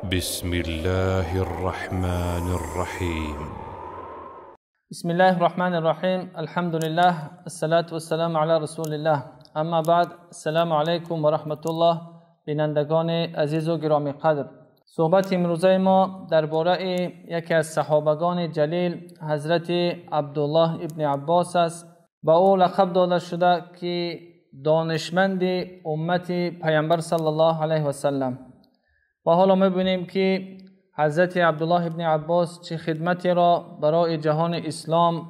بسم الله الرحمن الرحیم. بسم الله الرحمن الرحیم. الحمد لله، الصلاة والسلام علی رسول الله. اما بعد، السلام علیکم و رحمت الله. بینندگان عزیز و گرامی قدر، صحبت امروزه ما درباره یکی از صحابگان جلیل حضرت عبدالله ابن عباس است. به او لقب داده شده که دانشمند امت پیامبر صلی الله علیه و سلم. و حالا میبینیم که حضرت عبدالله ابن عباس چه خدمتی را برای جهان اسلام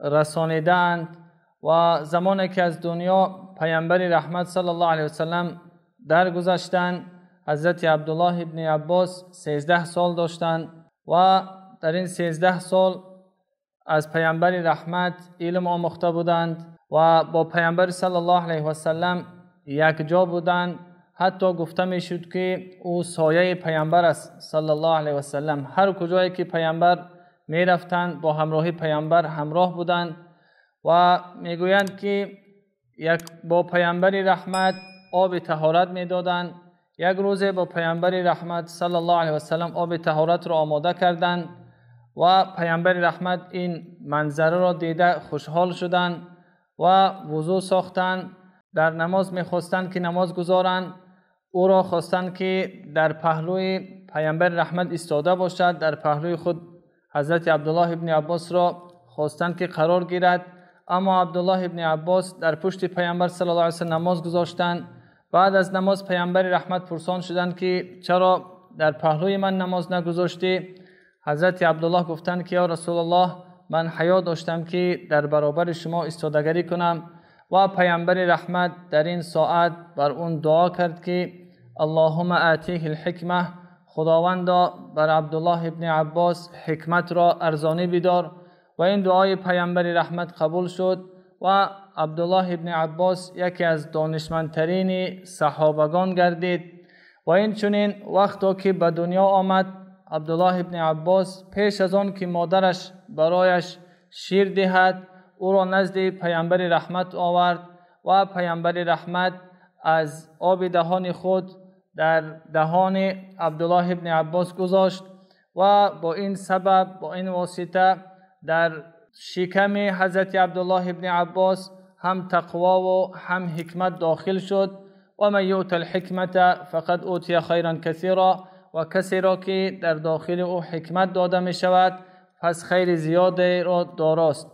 رسانیدند و زمانی که از دنیا پیامبر رحمت صلی الله علیه و سلم درگذشتند، حضرت عبدالله ابن عباس 13 سال داشتند و در این 13 سال از پیامبر رحمت علم آموخته بودند و با پیامبر صلی الله علیه و سلم یک جا بودند. حتی گفته میشد که او سایه پیامبر است صلی الله علیه و سلم. هر کجایی که پیامبر میرفتند با همراهی پیامبر همراه بودند و میگویند که یک با پیامبر رحمت آب طهارت میدادند. یک روز با پیامبر رحمت صلی الله علیه و سلم آب طهارت را آماده کردند و پیامبر رحمت این منظره را دیده خوشحال شدند و وضو ساختند. در نماز میخواستند که نماز گذارند، او را خواستند که در پهلوی پیامبر رحمت ایستاده باشد. در پهلوی خود حضرت عبدالله ابن عباس را خواستند که قرار گیرد، اما عبدالله ابن عباس در پشت پیامبر صلی الله علیه و سلم نماز گذاشتند. بعد از نماز پیامبر رحمت پرسان شدند که چرا در پهلوی من نماز نگذاشتی؟ حضرت عبدالله گفتند که یا رسول الله، من حیا داشتم که در برابر شما ایستادگری کنم. و پیامبر رحمت در این ساعت بر اون دعا کرد که اللهم آتیه الحکمه، خداوندا بر عبدالله ابن عباس حکمت را ارزانی بدار. و این دعای پیامبر رحمت قبول شد و عبدالله ابن عباس یکی از دانشمندترین صحابگان گردید. و این چنین وقتی که به دنیا آمد، عبدالله ابن عباس پیش از آن که مادرش برایش شیر دهد، او را نزد پیامبر رحمت آورد و پیامبر رحمت از آب دهان خود در دهان عبدالله ابن عباس گذاشت و با این سبب، با این واسطه در شکم حضرت عبدالله ابن عباس هم تقوا و هم حکمت داخل شد. و من یؤت الحکمت فقد اوتی خیرا کثیرا، و کسی را که در داخل او حکمت داده می شود پس خیر زیادی را داراست.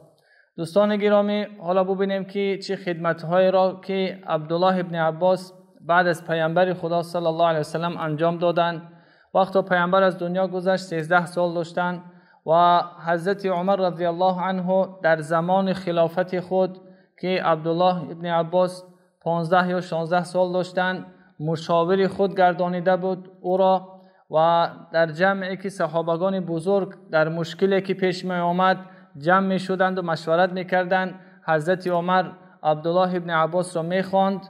دوستان گرامی، حالا ببینیم که چه خدمت‌هایی را که عبدالله ابن عباس بعد از پیامبر خدا صلی الله علیه و سلم انجام دادند. وقتی پیامبر از دنیا گذشت 13 سال داشتند و حضرت عمر رضی الله عنه در زمان خلافت خود که عبدالله ابن عباس 15 یا 16 سال داشتند، مشاور خود گردانیده بود او را و در جمعی که صحابگان بزرگ در مشکلی که پیش می آمد جمع می شدند و مشورت می کردند، حضرت عمر عبدالله ابن عباس را می خواند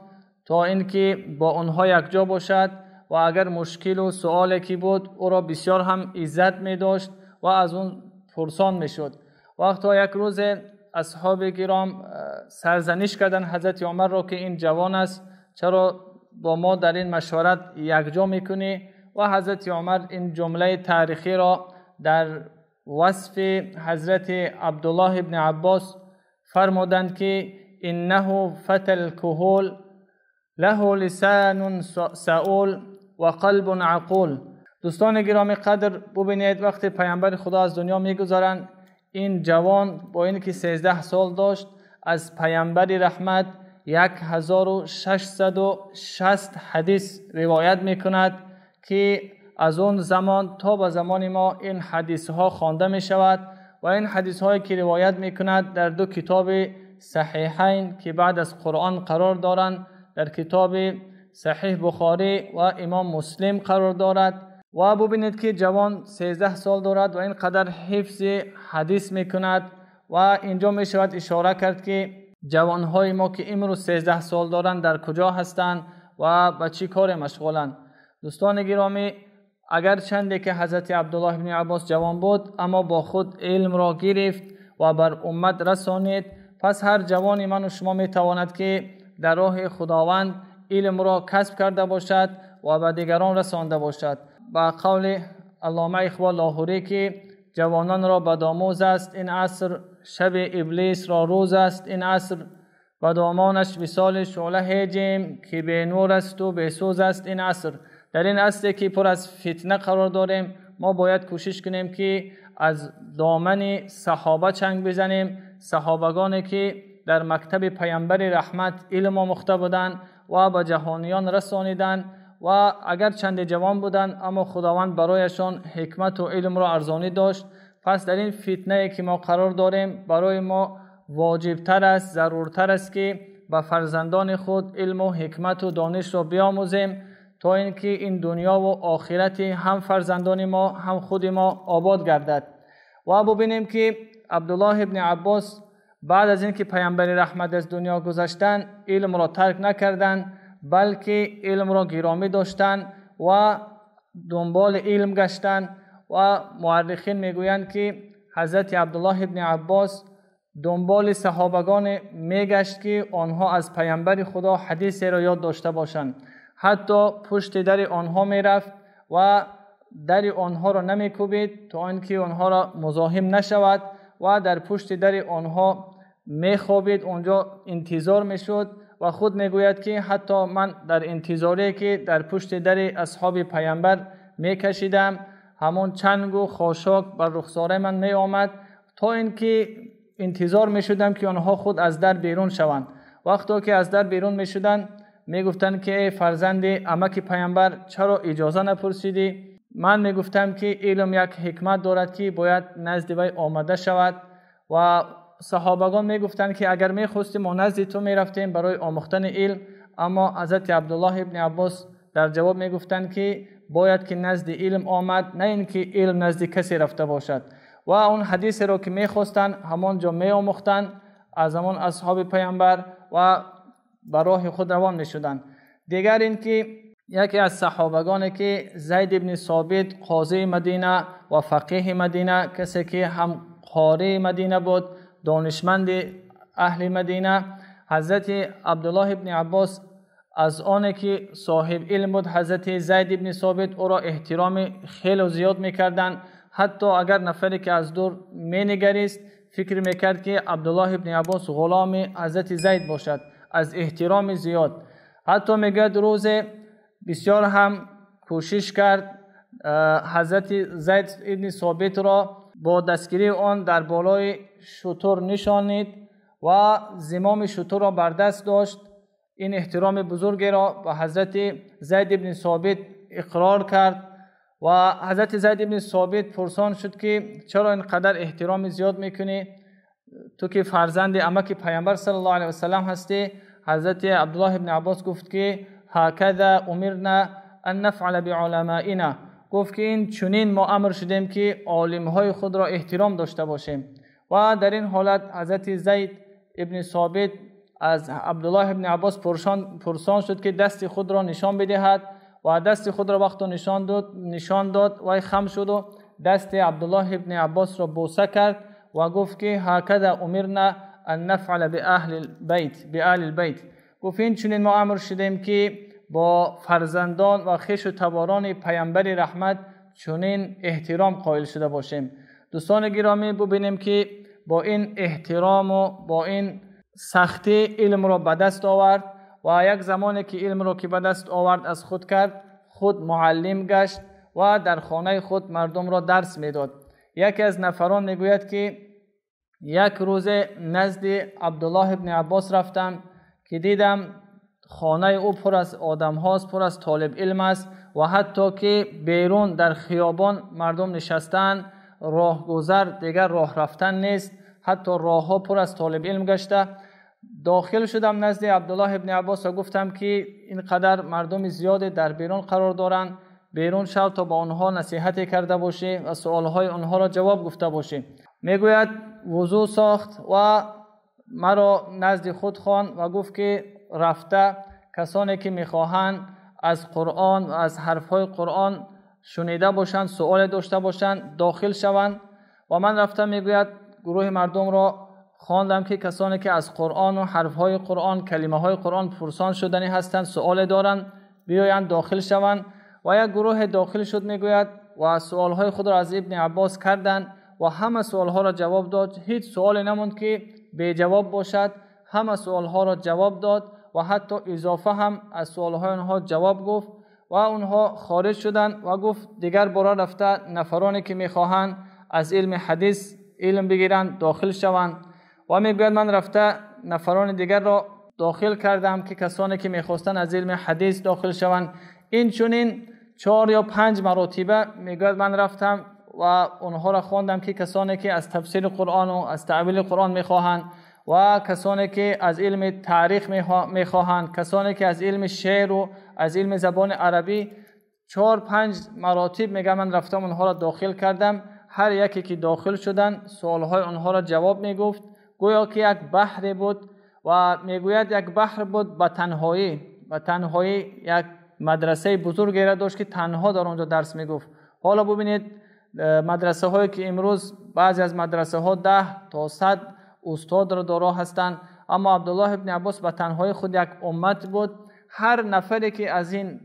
تا اینکه با آنها یکجا باشد و اگر مشکل و سؤالی که بود او را بسیار هم عزت می داشت و از اون پرسان می شد. وقتی یک روز اصحاب کرام سرزنش کردند حضرت عمر را که این جوان است، چرا با ما در این مشورت یکجا میکنی؟ و حضرت عمر این جمله تاریخی را در وصف حضرت عبدالله ابن عباس فرمودند که انه فتى الکهول له لسان سؤول و قلب عقول. دوستان گرامی قدر، ببینید وقتی پیامبر خدا از دنیا میگذارند، این جوان با اینکه 13 سال داشت از پیامبر رحمت 1660 حدیث روایت میکند که از اون زمان تا به زمان ما این حدیث ها خوانده می شود و این حدیث هایی که روایت می کند در دو کتاب صحیحین که بعد از قرآن قرار دارند، در کتاب صحیح بخاری و امام مسلم قرار دارد. و ببینید که جوان 13 سال دارد و اینقدر حفظ حدیث می کند. و اینجا می شود اشاره کرد که جوانهای ما که امروز 13 سال دارند در کجا هستند و به چی کار مشغولند. دوستان گرامی، اگر چنده که حضرت عبدالله ابن عباس جوان بود، اما با خود علم را گرفت و بر امت رسانید. پس هر جوانی من و شما می تواند که در راه خداوند علم را کسب کرده باشد و به دیگران رسانده باشد. به قول علامه اقبال لاهوری که جوانان را بدآموز است این عصر، شب ابلیس را روز است این عصر، و دامانش وصال شعله هیجیم که به نور است و به سوز است این عصر. در این عصری که پر از فتنه قرار داریم، ما باید کوشش کنیم که از دامن صحابه چنگ بزنیم، صحابگانی که در مکتب پیامبر رحمت علم آموخته بودند و به جهانیان رسانیدند و اگر چند جوان بودند اما خداوند برایشان حکمت و علم را ارزانی داشت. پس در این فتنه که ما قرار داریم، برای ما واجبتر است، ضرورتر است که به فرزندان خود علم و حکمت و دانش را بیاموزیم تا اینکه این دنیا و آخرت هم فرزندان ما هم خود ما آباد گردد. و ببینیم که عبدالله ابن عباس بعد از اینکه پیامبر رحمت از دنیا گذشتند، علم را ترک نکردند، بلکه علم را گرامی داشتند و دنبال علم گشتند. و مورخین میگویند که حضرت عبدالله ابن عباس دنبال صحابگان میگشت که آنها از پیامبر خدا حدیث را یاد داشته باشند. حتی پشت در آنها میرفت و در آنها را نمیکوبید تا اینکه آنها را مزاحم نشود و در پشت در آنها میخوابید، اونجا انتظار میشد. و خود میگوید که حتی من در انتظاری که در پشت در اصحاب پیامبر میکشیدم، همون چنگ و خاشاک بر رخساره من می آمد تا اینکه انتظار میشدم که آنها خود از در بیرون شوند. وقتی که از در بیرون میشدند، میگفتند که ای فرزند عمک پیامبر، چرا اجازه نپرسیدی؟ من میگفتم که علم یک حکمت دارد که باید نزد وی آمده شود. و صحابگان میگفتند که اگر میخواستیم ما نزد تو میرفتیم برای آموختن علم، اما حضرت عبدالله ابن عباس در جواب میگفتند که باید که نزد علم آمد، نه اینکه علم نزد کسی رفته باشد. و اون حدیث را که میخواستند همانجا میآموختند از همان اصحاب پیامبر و به راه خود روان میشدند. دیگر اینکه یکی از صحابگان که زید ابن ثابت، قاضی مدینه و فقیه مدینه، کسی که هم قاری مدینه بود، دانشمند اهل مدینه، حضرت عبدالله ابن عباس از آن که صاحب علم بود، حضرت زید ابن ثابت او را احترام خیلی زیاد میکردند. حتی اگر نفری که از دور مینگریست فکر میکرد که عبدالله ابن عباس غلام حضرت زید باشد، از احترام زیاد. حتی میگوید روز بسیار هم کوشش کرد حضرت زید ابن ثابت را با دستگیری آن در بالای شتر نشانید و زمام شتر را بر دست داشت. این احترام بزرگی را به حضرت زید ابن ثابت اقرار کرد و حضرت زید ابن ثابت پرسان شد که چرا اینقدر احترام زیاد میکنی، تو که فرزند عمک پیامبر صلی الله علیه و سلم هستی؟ حضرت عبدالله ابن عباس گفت که هکذا امرنا ان نفعل بعلمائنا، گفت که این چنین ما امر شدیم که عالمهای خود را احترام داشته باشیم. و در این حالت حضرت زید ابن ثابت از عبدالله ابن عباس پرسان شد که دست خود را نشان بدهد و دست خود را وقت نشان داد و خم شد و دست عبدالله ابن عباس را بوسه کرد و گفت که هکذا امرنا ان نفعل بأهل البیت. گفت این چنین ما امر شدیم که با فرزندان و خویش و تباران پیامبر رحمت چنین احترام قائل شده باشیم. دوستان گرامی، ببینیم که با این احترام و با این سختی علم را به دست آورد و یک زمانی که علم را که به دست آورد از خود کرد، خود معلم گشت و در خانه خود مردم را درس میداد. یکی از نفران میگوید که یک روز نزد عبدالله ابن عباس رفتم که دیدم خانه او پر از آدم هاست، پر از طالب علم است و حتی که بیرون در خیابان مردم نشستن، راه گذر دیگر راه رفتن نیست، حتی راه ها پر از طالب علم گشته. داخل شدم نزد عبدالله ابن عباس و گفتم که اینقدر مردم زیاد در بیرون قرار دارند، بیرون شو تا با آنها نصیحت کرده باشی و سوالهای آنها را جواب گفته باشی. میگوید وضو ساخت و مرا نزد خود خواند و گفت که رفته کسانی که میخواهند از قرآن و از حرفهای قرآن شنیده باشند، سوال داشته باشند، داخل شوند. و من رفتم، میگوید گروه مردم را خواندم که کسانی که از قرآن و حرفهای قرآن، کلمه های قرآن پرسان شدنی هستند، سوال دارند، بیایند داخل شوند. و یک گروه داخل شد میگوید و سوالهای خود را از ابن عباس کردند و همه سوالها را جواب داد. هیچ سوالی نموند که بی جواب باشد، همه سوالها را جواب داد و حتی اضافه هم از سوالهای آنها جواب گفت و آنها خارج شدند و گفت دیگر برا رفته نفرانی که میخواهند از علم حدیث علم بگیرند داخل شوند. و میگوید من رفته نفران دیگر را داخل کردم که کسانی که میخواستند از علم حدیث داخل شوند. این چنین 4 یا 5 مراتبه میگوید من رفتم و آنها را خواندم که کسانی که از تفسیر قرآن و از تعبیر قرآن میخواهند و کسانی که از علم تاریخ میخواهند، کسانی که از علم شعر و از علم زبان عربی، 4-5 مراتب میگه من رفتم آنها را داخل کردم. هر یکی که داخل شدن سوالهای آنها را جواب میگفت. گویا که یک بحر بود و میگوید یک بحر بود به تنهایی، به تنهایی یک مدرسه بزرگی را داشت که تنها در آنجا درس میگفت. حالا ببینید مدرسه هایی که امروز بعضی از مدرسه ها 10 تا 100 استاد را دارا هستند، اما عبدالله ابن عباس به تنهایی خود یک امت بود. هر نفری که از این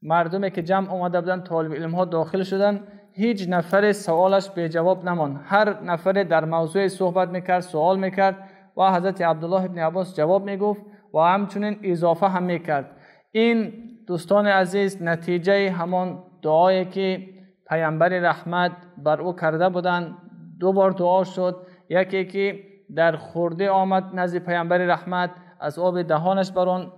مردمی که جمع آمده بودند طالب علم ها داخل شدند، هیچ نفر سوالش به جواب نماند. هر نفر در موضوع صحبت میکرد، سوال میکرد و حضرت عبدالله ابن عباس جواب میگفت و همچنین اضافه هم میکرد. این دوستان عزیز نتیجه همان دعایی که پیامبر رحمت بر او کرده بودند. 2 بار دعا شد، یکی که در خورده آمد نزد پیامبر رحمت، از آب دهانش بر آن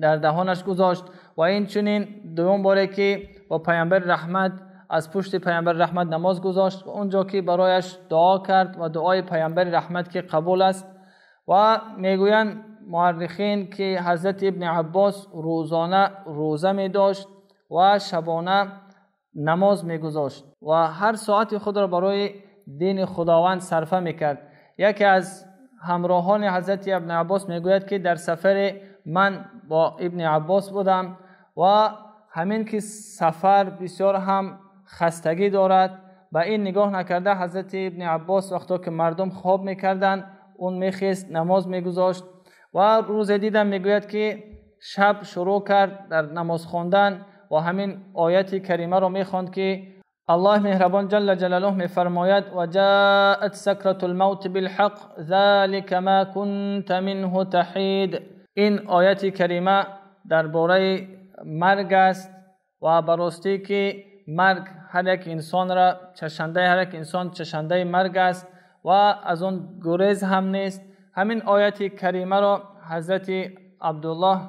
در دهانش گذاشت و این چنین دوم باره که با پیامبر رحمت از پشت پیامبر رحمت نماز گذاشت و اونجا که برایش دعا کرد و دعای پیامبر رحمت که قبول است. و میگویند مورخین که حضرت ابن عباس روزانه روزه می داشت و شبانه نماز می گذاشت و هر ساعت خود را برای دین خداوند صرفه می کرد. یکی از همراهان حضرت ابن عباس میگوید که در سفر من با ابن عباس بودم و همین که سفر بسیار هم خستگی دارد، به این نگاه نکرده حضرت ابن عباس وقتا که مردم خواب میکردن اون میخیست نماز میگذاشت. و روز دیدم میگوید که شب شروع کرد در نماز خواندن و همین آیت کریمه را میخواند که الله مهربان جل جلاله میفرماید و جاءت سکرة الموت بالحق ذلك ما كنت منه تحید. این آیت کریمه درباره مرگ است و براستی که مرگ هر یک انسان را چشنده، هر یک انسان چشنده مرگ است و از آن گریز هم نیست. همین آیت کریمه را حضرت عبدالله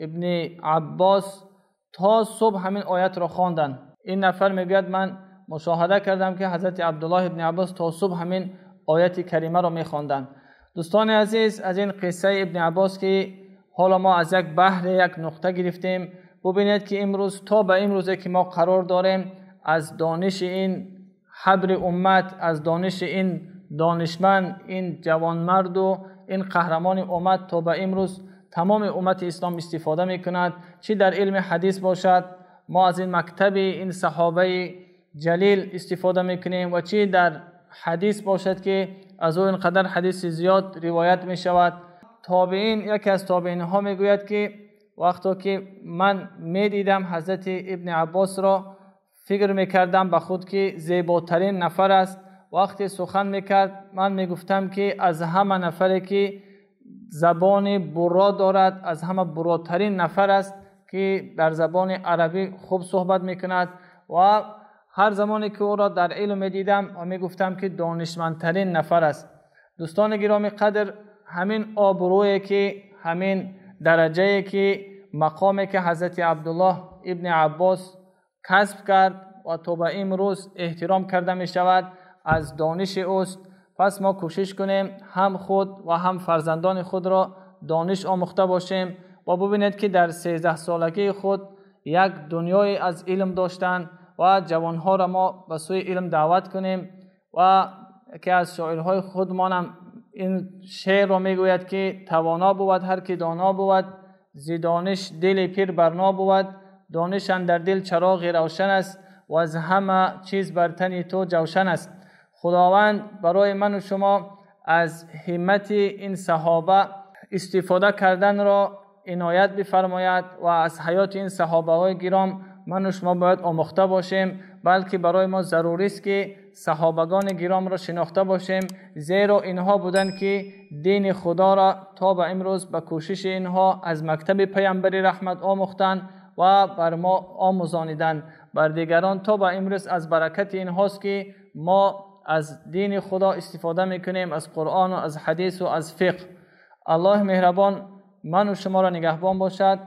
ابن عباس تا صبح همین آیت را خواندند. این نفر میگوید من مشاهده کردم که حضرت عبدالله ابن عباس تا صبح همین آیت کریمه را میخواندند. دوستان عزیز، از این قصه ابن عباس که حالا ما از یک بحر یک نقطه گرفتیم، ببینید که امروز تا به امروزه که ما قرار داریم از دانش این حبر امت، از دانش این دانشمند، این جوانمرد و این قهرمان امت تا به امروز تمام امت اسلام استفاده میکند. چی در علم حدیث باشد ما از این مکتب این صحابه جلیل استفاده میکنیم و چی در حدیث باشد که از او اینقدر حدیث زیاد روایت میشود. تابعین، یکی از تابعین ها میگوید که وقتی که من میدیدم حضرت ابن عباس را فکر میکردم به خود که زیباترین نفر است. وقتی سخن میکرد من میگفتم که از همه نفری که زبان برا دارد، از همه براترین نفر است که در زبان عربی خوب صحبت میکند. و هر زمانی که او را در علم میدیدم و میگفتم که دانشمندترین نفر است. دوستان گرامی قدر، همین آبرویی که، همین درجه که، مقامی که حضرت عبدالله ابن عباس کسب کرد و تا به امروز احترام کرده می شود از دانش اوست. پس ما کوشش کنیم هم خود و هم فرزندان خود را دانش آموخته باشیم و ببینید که در 13 سالگی خود یک دنیای از علم داشتن و جوانها را ما به سوی علم دعوت کنیم. و که از شاعرهای خودمانم این شعر را میگوید که توانا بود هر کی دانا بود، ز دانش دل پیر برنا بود، دانش اندر دل چراغ روشن است و از همه چیز بر تن تو جوشن است. خداوند برای من و شما از همت این صحابه استفاده کردن را عنایت بفرماید و از حیات این صحابه های گرام من و شما باید آموخته باشیم، بلکه برای ما ضروری است که صحابگان گرام را شناخته باشیم، زیرا اینها بودند که دین خدا را تا به امروز به کوشش اینها از مکتب پیامبری رحمت آموختند و بر ما آموزانیدند بر دیگران. تا به امروز از برکت اینهاست که ما از دین خدا استفاده میکنیم، از قرآن و از حدیث و از فقه. الله مهربان من و شما را نگهبان باشد.